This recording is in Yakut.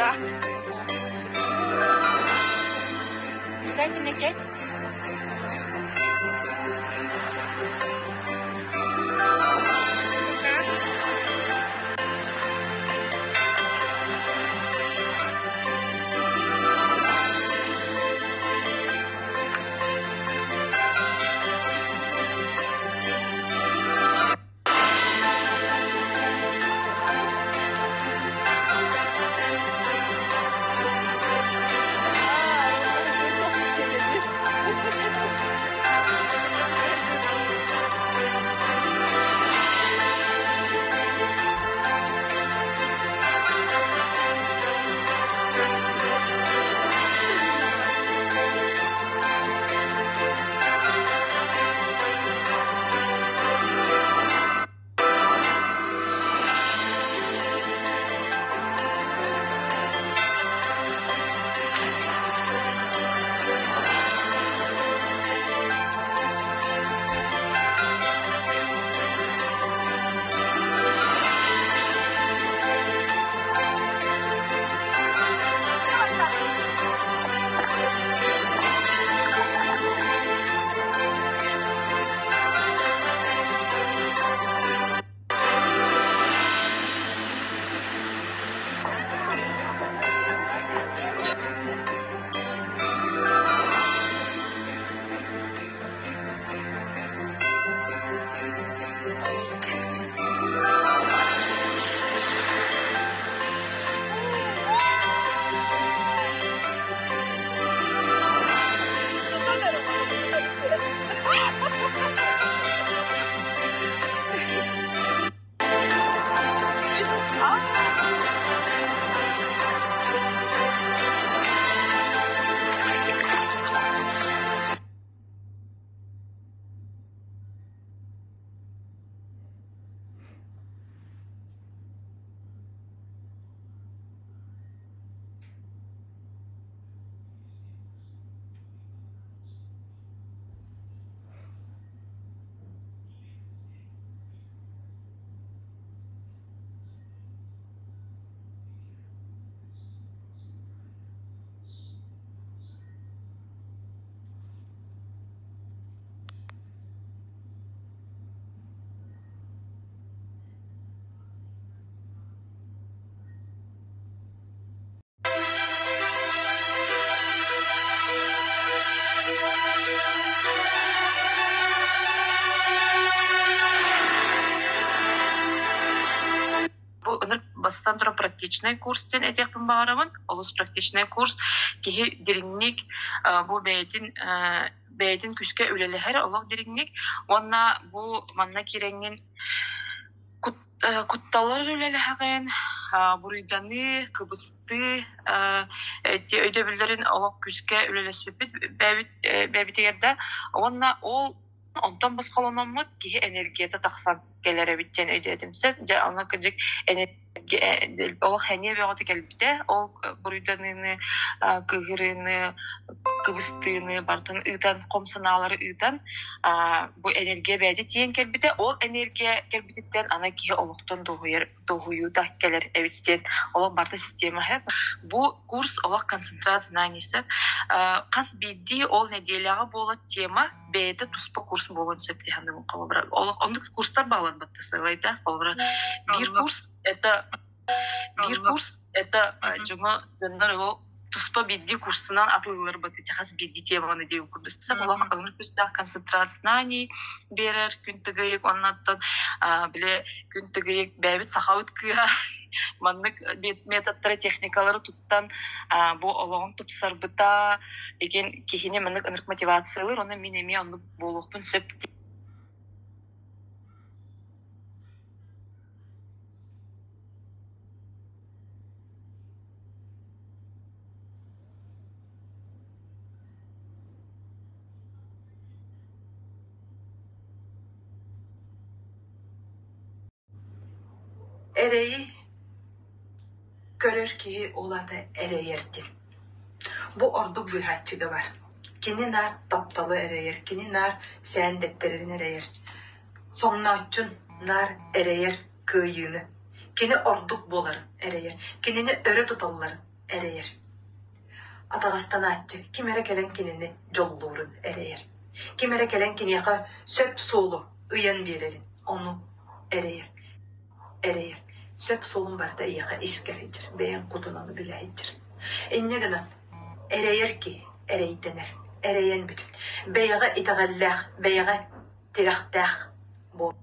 Да. Обязательно кет. Бу ынырык бастатан туран практичнай курс диэн этиэхпин баҕарабын. Олус практичнай курс. Киһи дириҥник бу бэйэтин бэйэтин күүскэ үлэлэһэр олох дириҥник уонна бу манна киирэҥҥин кутталлар үлэлэһэҕин, буруйданыы, кыбыстыы өйдөбүллэрин олох күүскэ үлэлэспиппит бэйэбит бэйэбитигэр да уонна ол онтон босхолономмут киһи энергията тахсан кэлэр эбит диэн өйдөөтүм сөп. Дьэ онно кырдьык олох сэниэ бөҕөтө кэлбитэ. Ол буруйданыыны, кыыһырыыны, кыбыстыыны барытын ыытан, хом санаалары ыытан, бу энергия бэйэтэ тиийэн кэлбитэ. Ол энергия кэлбититтэн аны киһи олохтон дуоһуйар дуоһуйуута кэлэр эбит диэн олох барыта система Бу курс олох концентрат знаний сөп. Хас биирдии ол нэдиэлэҕэ буолар тема бэйэтэ туспа курс буолуон сөп дии саныыбын холобура. Олох оннук курстар баалар батта сыалайда. Холобура биир курс это биир курс это дьоҥо дьоннор ол туспа биирдии курсунан атылыылар баты хас биирдии теманы диэн курдук олох ылынар күүстээх концентрат знаний биэрэр күн тыгыйык оннуттан били күн тыгыйык бэйэбит сахабыт кыыһа маннык методтары техникалары туттан бу олоҕун тупсарбыта икин киһини маннык ынырык мотивациялыыр онно мин эмиэ оннук буолуохпун сөп. Эрэйи көрөр киһи ол аата эрэйэр диэн. Бу ордук быыһааччыга бар. Кини наар тапталы эрэйэр, кини наар сээн дэттэрэрин эрэйэр. Соҥнооччун наар эрэйэр кыайыыны. Кини ордук буоларын эрэйэр. Кинини өрө туталларын. эрэйэр. Атаҕастанааччы ким эрэ кэлэн кинини дьоллуурун эрэйэр. Ким эрэ кэлэн киниэхэ сөп суолу ыйан биэрэрин ону эрэйэр. Эрэйэр. Сөп суолун барыта эйиэхэ искэр сылдьар, бэйэҥ кутун ону билэ сылдьар. Инньэ гынан эрэйэр киһи эрэйдэнэр, эрэйэн бүтүн. Бэйэҕэ итэҕэллээх, бэйэҕэ тирэхтээх буол.